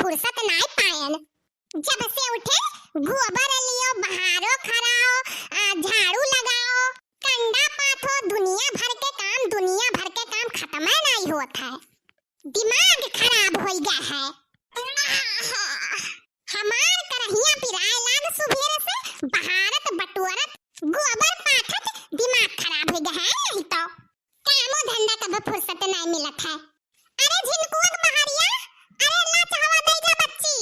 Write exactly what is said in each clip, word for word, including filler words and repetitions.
फुर्सत नाई पाएन। जब से उठे, गोबर लियो, बहारो खराओ, आ, झाड़ू लगाओ, कंडा पाथो, दुनिया भर के काम, दुनिया भर के काम खत्म नाई होत है। दिमाग खराब होई गया है। आहा, हमार करहिया पिराए लाग सुबेरे से, बहारत बटोरत, गोबर पाथत दिमाग खराब होई गया है। नहीं तो कामो धंधा कभी फुर्सत नाई मिलत है। अरे झिनकुआ के बहरिया, अरे ला चाहवा दे जा बच्ची।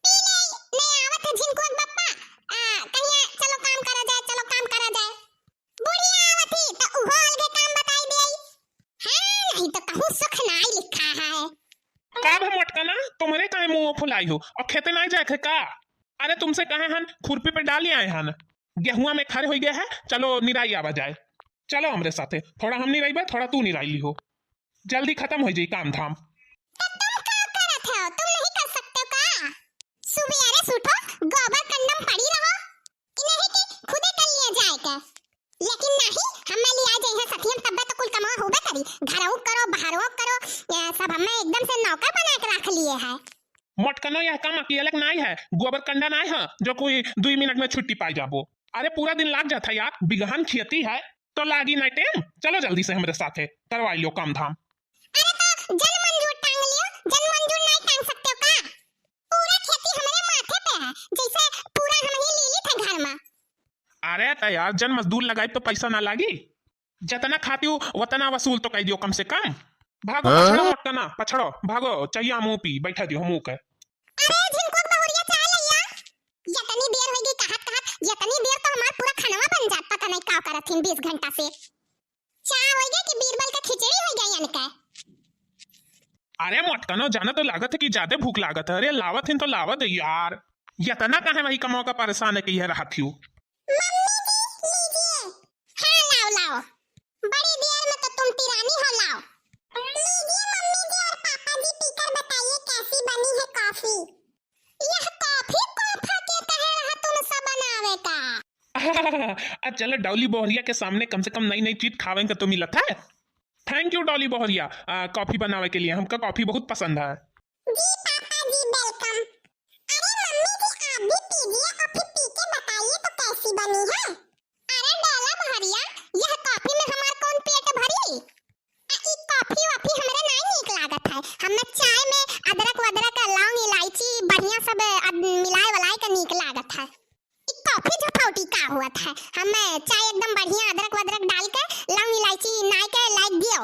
पी ले, ले आवत है झिनकुआ के बप्पा। आ, कहिया चलो काम करा जाए, चलो काम करा जाए। बुढ़िया आवत ही तो उहो अलगे काम बताई दे। हाँ, नहीं तो कहूँ सुख नाई लिखा है। का भा मोटकना, तुम्हरे काहे मुंह फुलाई हो? अब खेते नाई जाए थे का? अरे तुमसे कहे हन, खुरपी पे डाली आए हन, गेहुआ में खर होई गया है, चलो निराई आवा जाए। चलो हमरे साथे, थोड़ा हम निराई बा, थोड़ा तू निराई ली हो, जल्दी खत्म हो जाई काम धाम। तो तुम का करत हो? तुम नहीं कर सकते हो का? सुबेरे से उठो, गोबर कंडम पड़ी रहो, कि नहीं कि खुदे कर लिया जाए के। लेकिन नहीं, हमें लिया जाए है सथियम, तब्बे तो कुल कमवा होबे करी। घरऊ करो, बाहरऊ करो, ये सब हमें एकदम से नौकर बना के रख लिए है। मोटकनो, यह काम अकेले के नाई है, गोबर कंडा नाई है जो कोई दुई मिनट में छुट्टी पाई जाबो। अरे पूरा दिन लाग जाता यार, बिगहन खेती है तो लागी नाई टेम। चलो जल्दी से हमरे साथे करवाई लियो काम धाम। अरे तो जन मंजूर टांग लियो, जन मंजूर नाई टांग सकते हो का? पूरा खेती हमरे माथे पे है, जैसे पूरा हम ही ले ली थे घर में। अरे तो यार जन मजदूर लगाई तो पैसा ना लागी, जतना खाती हो वतना वसूल तो कई दियो कम से कम। भागो हाँ? पछड़ो मोटकना, पछड़ो, भागो, चाहिए मुंह पी, बैठा दियो मुंह के। अरे झिनकुआ के बहुरिया चाय लइया, यतनी देर होई गई कहत कहत, यतनी देर तो हमार पूरा खानवा बन जात, पता नहीं का करत हिन बीस घंटा से। चाय होई गई कि बीरबल के खिचड़ी होई गई इनके। अरे मोटकनो, जाना तो लागत है कि ज्यादा भूख लागत है। अरे लावत हिन तो लावत है यार, यतना काहे वही कमवा का परेशान है कि यह रहत हियो। मम्मी जी, लीजिए। हाँ, लाओ, लाओ। बड़ी देर में तो तुम तिरानी हो, लाओ। लीजिए मम्मी जी और पापा जी, पीकर बताइए कैसी बनी है कॉफी। यह कॉफी कोफा के कहे रहा तुमसे बनावे का? आ, चलो डॉली बोहरिया के सामने कम से कम नई नई चीज खावे का तो मिलत है। Thank you डॉली बोहरिया, आ, कॉफी बनावे के लिए। हमका कॉफी बहुत पसंद है। जी पापा जी, welcome। अरे मम्मी जी, आप भी पीजिए और फिर पी के बताइए तो कैसी बनी है। अरे डॉला बोहरिया, यह कॉफी में हमार कौन पेट भरी? आ, ई कॉफी वॉफी हमरे नाई नीक लागत है। हमें चाय में अदरक वदरक, लौंग, इलायची बढ़िया सब अद-, मिलाए वलाए के नीक लागत है। ई कॉफी झफौटी का होत है? हमें चाय एकदम बढ़िया अदरक वदरक डाल के, लौंग इलायची नाई के लाइक दियो।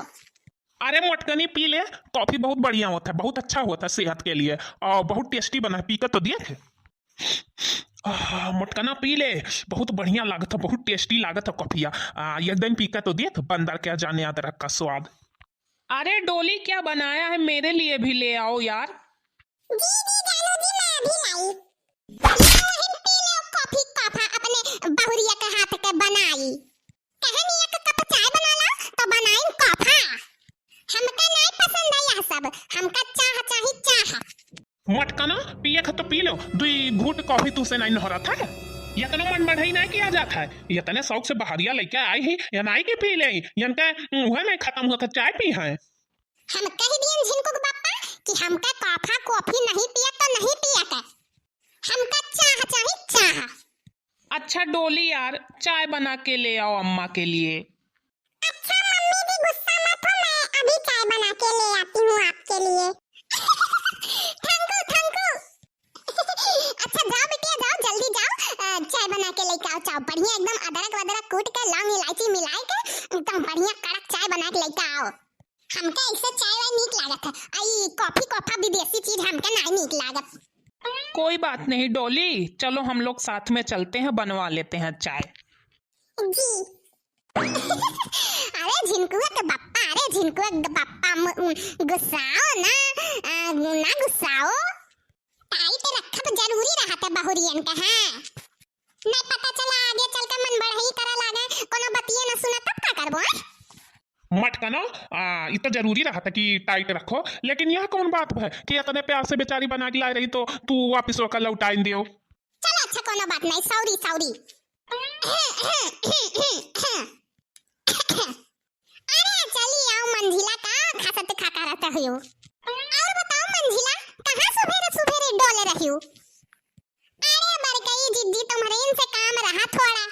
अरे मोटकनी पी ले, कॉफी बहुत बढ़िया होत है, बहुत अच्छा होत है सेहत के लिए और बहुत tasty बना है, पी के तो देख। आह, मोटकना पी ले, बहुत बढ़िया लागत है, बहुत tasty लागत है कॉफिया। आ, एक दिन पी के तो देख, बंदर क्या जाने अदरक का स्वाद। अरे डोली, क्या बनाया है, मेरे लिए भी ले आओ यार। जी, जी, जानू जी, मैं अभी लाई। ला, वहीं पी ले कॉफी, कॉफा अपने बहुरिया के हाथ के बनाई। कहनी एक कप चाय बना ला, तो बनाइन कॉफा। हमका नाई पसंद है यह सब, हमका चाह चाही, चाह। मोटकना, पिए ख तो पी लो, दुई घूंट कॉफी तू से नाई नहरत है। यतनो मन बढ़ई नाई किया जात है, यतने शौक से बहरिया लइके आई ही, या नाई के पी ले, यनका उहे नाई खत्म होत है, चाय पी है। हम कह दियन झिनकू के बापा कि हमका कॉफा कॉफी नहीं पिया तो नहीं पिया के, हमका चाह चाही, चाह। अच्छा डोली यार, चाय बना के ले आओ अम्मा के लिए। अच्छा मम्मी जी, गुस्सा मत हो, मैं अभी चाय बना के ले आती हूँ आपके लिए। थैंक यू, थैंक यू। अच्छा जाओ बिटिया, जाओ, जल्दी जाओ, अ, चाय बना के लेके आओ, चाय बढ़िया एकदम अदरक वदरक कूट के, लौंग इलायची मिलाए के एकदम बढ़िया कड़क चाय बना के लेके आओ। हमके ऐसे चाय वाय नीक लागत है, आ ई कॉफी कॉफा विदेशी चीज हमके नाई नीक लागत। कोई बात नहीं डोली, चलो हम लोग साथ में चलते हैं, बनवा लेते हैं चाय। जी। अरे झिनकुआ के बप्पा, अरे झिनकुआ के बप्पा, म-, म-, गुस्साओ ना, आ, ना गुस्साओ। टाइट रखब जरूरी रहत है बहुरियन के, हाँ। नहीं पता चला आगे चल के मन बढ़ई करे लागे, कोनो बतिये न सुने तब का करबो, हाँ? मटकनो, आ, ई तो जरूरी रहत है कि टाइट रखो, लेकिन यह कौन बात है कि इतने प्यार से बेचारी बना के लाए रही तो तू वापिस ओकर लौटाइन दियो? चलो अच्छा कोनो बात नहीं, सॉरी, सॉरी। अरे चली आओ मंझिला, का खासत खा खा रहता हो? और बताओ मंझिला, कहाँ सुबेरे पले रहियो। अरे बड़कई जिज्जी, तुम्हरे इनसे काम रहा थोड़ा।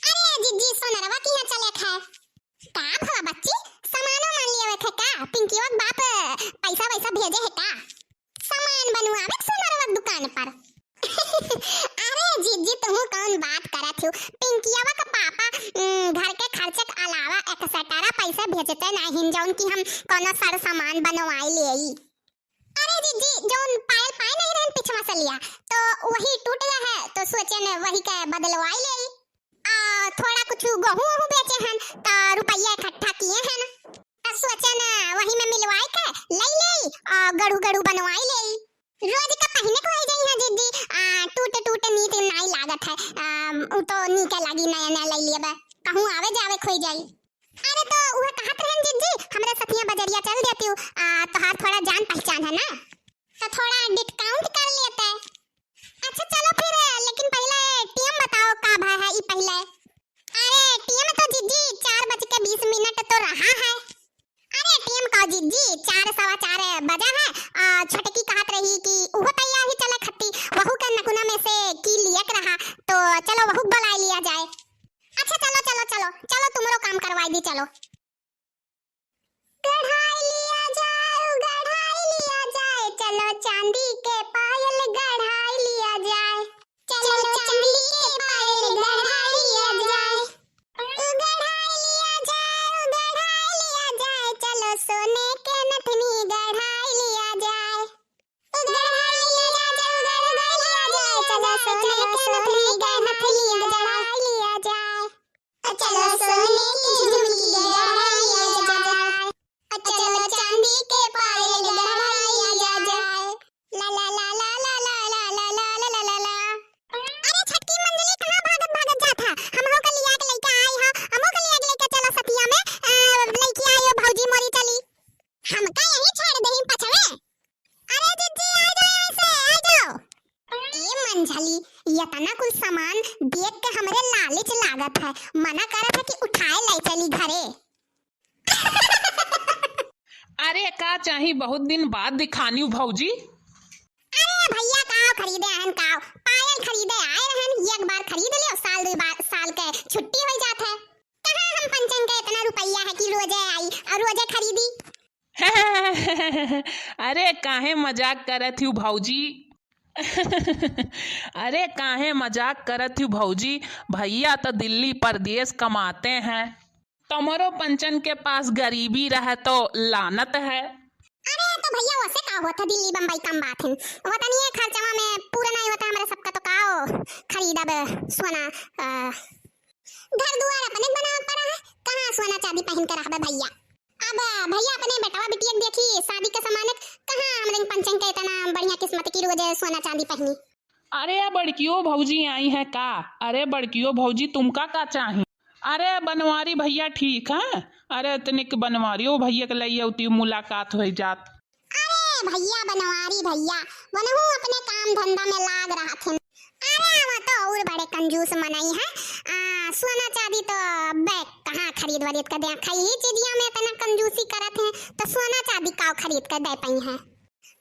अरे जिज्जी, सोनरवा किहाँ चले थे? का भवा बच्ची, सामानो मान लियावे थे का? पिंकिया के बाप पैसा वैसा भेजे है का? सामान बनवावे सोनरवा दुकान पर। अरे जिज्जी, तुहू कौन बात करत हो? पिंकियावा के पापा, उम, घर के खर्चे के अलावा एक्स्ट्रा पैसा भेजते नाहीं, जौन कि हम कौनो सर सामान बनवाई लेई। अरे जिज्जी, जौन पायल पाए नहीं रहन पिछवा से लिया, तो वही टूट गया है, तो सोचे न वही के बदलवाई लेई। आ, थोड़ा कुछ गहूं वहूं बेचे हन, त रुपया इकट्ठा किए हन। त सोचे न वही में मिलवाई के लई लेई, आ, गड़ू गड़ू बनवाई लेई। रोज का पहिने के होई जाई है जिज्जी, आ, टूट टूट नीक नाई लागत है, आ, उ तो नीके लागी नया नया लई लेबे, कहूँ आवे जावे के होई जाई। अरे तो उहे कहत रहन जिज्जी, हमरे सथिया बजरिया चल देतिउ, आ, तोहार थोड़ा जान पहचान है ना, तो थोड़ा discount कर लेते। अच्छा चलो फिर, लेकिन पहिले time बताओ का भा है ई पहिले। अरे time तो जिज्जी चार बज के बीस मिनट तो रहा है। अरे time का जिज्जी, चार सवा चार बजा है। आ, छोटकी कहत रही कि उहो तैयार ही चले खत्ती, वहू के नकुना में से की लियक रहा, तो चलो वहू के बुलाए लिया जाए। अच्छा चलो चलो चलो चलो, तुमरो काम करवाई दी, चलो। गढ़ाई लिया जाए, गढ़ाई लिया जाए, चलो चांदी के पायल गढ़ाई लिया जाए। चलो चांदी के पायल गढ़ाई लिया जाए। गढ़ाई लिया जाए, गढ़ाई लिया जाए, चलो सोने के नथनी गढ़ाई लिया जाए। गढ़ाई लिया जाए, गढ़ाई लिया जाए, चलो सोने के नथनी गढ़ाई लिया जाए। चलो सोने की झुमकी गढ़ाई लिया जाए। चलो चांदी के पायल गढ़ाई लिया जाए। ला ला ला ला ला। अरे छोटकी मंजली, कहाँ भागत भागत जात है? हमहू के लिया के लइके आई हो, हमहू के लिया के लइके चलो सतिया में, अ, लइके आई हो भौजी मोरी चली। हमका यहीं छोड़ देही पछवे। अरे जिज्जी, आ जाओ, ऐसे आ जाओ। ए मंझली, इतना कुल सामान देख के हमरे लालच लागत है, मना करत है कि उठाए ले चली घरे। अरे का चाही, बहुत दिन बाद दिखानी भौजी। अरे भैया, काव खरीदे आए हैं, काव? पायल खरीदे आए रहन, एक बार खरीद लियो, साल दो बार, साल के छुट्टी हो जात है। कहाँ हम पंचन के इतना रुपया है कि रोजे आई और रोजे खरीदी? अरे काहे मजाक करत हूँ भौजी? अरे काहे मजाक करत हूँ भौजी? भैया तो दिल्ली परदेस कमाते हैं, तमरो पंचन के पास गरीबी रहे तो लानत है। अरे तो भैया, वैसे का होत है, दिल्ली बम्बई कम बात है, वतनिए खर्चवा में पूरा नहीं होता हमारे सबका, तो काव खरीदब सोना, अ, घर दुआर अपने बनावे पड़ा है, कहाँ सोना चांदी पहन के रहबे भैया। अब भैया अपने बेटवा बिटिया के देखी, शादी के सामान, कहाँ हमरे पंचन के इतना बढ़िया किस्मत की रोज सोना चांदी पहनी। अरे बड़कियो भौजी आई है का? अरे बड़कियो भौजी, तुमका का चाही? अरे बनवारी भैया ठीक है। अरे तनिक बनवारियो भैया के लई अउती, मुलाकात हो जात। अरे भैया बनवारी भैया, वनहू अपने काम धंधा में लाग रहत हैं। अरे वो तो और बड़े कंजूस मनई है। आ, सोना चांदी तो बे कहाँ खरीद वरीद के दे, खई ही चिजिया में इतना कंजूसी करत हैं, तो सोना चांदी काव खरीद के दे पई है।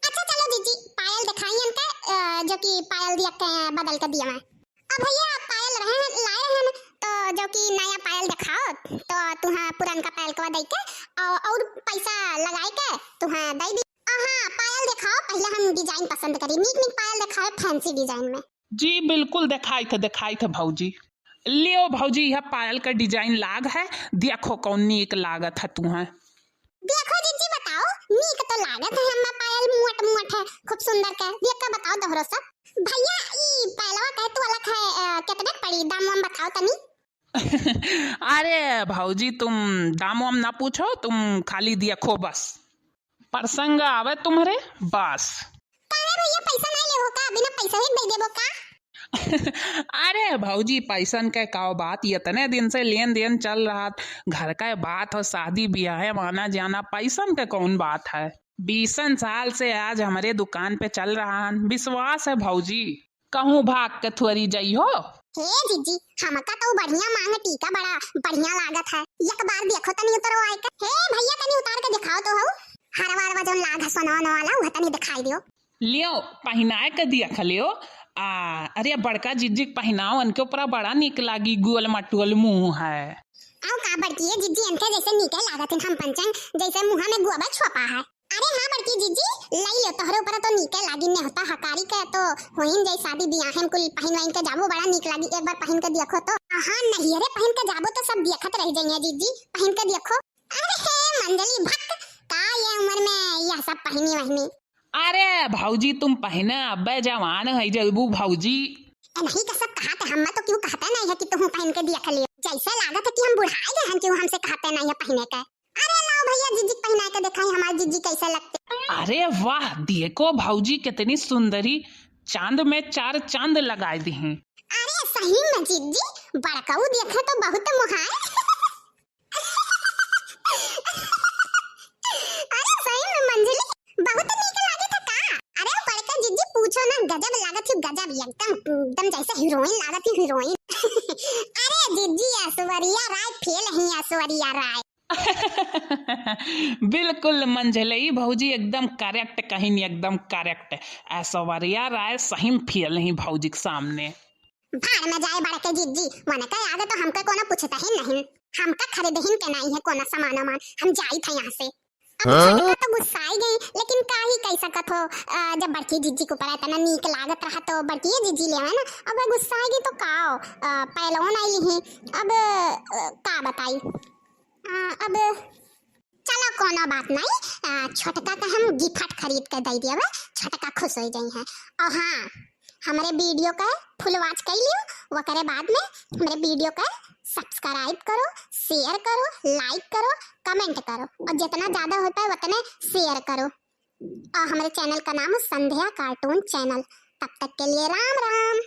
अच्छा चलो जीजी, पायल दिखाई इनके, अ, जो कि पायल दिया के बदल के दिया मैं। अब भैया पायल रहे हैं, लाए हैं, तो जो कि नया पायल दिखाओ, तो तुहाँ पुरनका पायल को दे के और, और पैसा लगाए के तुहाँ दे दी। आ, हाँ, पायल दिखाओ, पहले हम design पसंद करी, नीक नीक पायल दिखाओ, fancy design में। जी बिल्कुल, दिखाई थे, दिखाई थे भौजी। लियो भौजी, यह पायल का design लाग है, देखो कौन नीक लागत है तुहाँ। देखो जीजी, बताओ, नीक तो लागत है, हम्मा पायल मोट मोट है, खूब सुंदर के। देख के बताओ दोहरो सब। भैया, ई पायलवा कहे तू अलग है, अ, कितने के पड़ी? दाम वाम बताओ तनी। अरे भौजी, तुम दाम वाम ना पूछो, तुम खाली देखो बस। प्रसंग आवे तुम्हरे बस। काहे भैया, पैसा नहीं लेबो का? बिना पैसा ही दे देबो का? अरे भौजी, पैसन के काव बात, इतने दिन से लेन देन चल रहा, घर का बात हो, शादी ब्याह, आना जाना, पैसन के कौन बात है? बीसन साल से आज हमरे दुकान पे चल रहा है, विश्वास है भौजी, कहूँ भाग के थोड़ी जाई हो। हे जीजी, हमका तो बढ़िया मांग टीका बड़ा बढ़िया लागत है, एक बार देखो तनी उतरवाए के। हे भैया, तनी उतार के दिखाओ तो हो, हरवा हरवा जौन लाग है सोनवा वाला, वह तनी दिखाई दियो। लियो, पहिनाए के दिया खा लियो। आ, अरे बड़का जिज्जी के पहिनाओ, उनके ऊपर बड़ा नीक लागी, गोल मटोल मुँह है। आओ का बड़की ये जिज्जी, इनके जैसे नीके लागत हैं हम पंचंग, जैसे मुँह में गोबर छोपा है। अरे हाँ बड़की जिज्जी, लई लियो, तोहरे ऊपर तो नीके लागी, नेहता हकारी के तो होइन जाई शादी बियाह में कुल पहिन वहिन के जाबो, बड़ा नीक लागी, एक बार पहिन के देखो तो। हाँ नहीं, अरे पहिन के जाबो तो सब देखत रह जाइए जिज्जी, पहिन के देखो। अरे हे मंजली भक, का ये उम्र में यह सब पहिनी वहिनी? अरे भौजी तुम पहिने, अबे जवान है जलबू भौजी। ए नहीं का सब कहते, हम तो क्यों कहते नहीं है कि तुम पहिन के देख लियो, जैसे लागत है कि हम बुढ़ाए गए हैं, क्यों हमसे कहते नहीं है पहिने के। अरे लाओ भैया जिज्जी पहिना के दिखाई हमारी जिज्जी कैसे लगते। अरे वाह, देखो भौजी कितनी सुंदरी, चांद में चार चांद लगाए दी हैं। अरे सही में जिज्जी, बड़काऊ देखे तो बहुत मुहाए। अरे सही में मंजली, बहुत नीक लागे था का? अरे बड़का जिज्जी पूछो ना, गजब लागत थी गजब, एकदम एकदम जैसे हीरोइन लागत थी हीरोइन। अरे जिज्जी ऐश्वर्या राय फेल ही ऐश्वर्या राय। बिल्कुल मंझलई भौजी एकदम करेक्ट कहिन, एकदम करेक्ट। ऐश्वर्या राय सही में फेल ही भौजी के सामने। भाड़ में जाए बड़के जिज्जी, वनका आगे तो हमका कोनो पूछता ही नहीं। हमका खरीदहिन के नहीं है कोनो सामान वामान, हम जाई थे यहाँ से। अब हाँ? छोटका तो गुस्साई गई, लेकिन का ही कह सकत हो, अ, जब बड़की जिज्जी के ऊपर इतना नीक लागत रहा तो बड़की जिज्जी ले आवे ना, अब वह गुस्साई गई तो का हो, अ, पहलवान आई ली ही, अब, अ, का बताई, अ, अब चलो कोनो बात नहीं, अ, छोटका के हम गिफ्ट खरीद के दे दिया, छोटका खुश हो जाई है। और हाँ, हमरे वीडियो के फुल वॉच कर लियो, वकरे बाद में हमरे वीडियो के सब्सक्राइब करो, शेयर करो, लाइक करो, कमेंट करो और जितना ज्यादा हो पाए उतने शेयर करो। और हमरे चैनल का नाम है संध्या कार्टून चैनल। तब तक के लिए राम राम।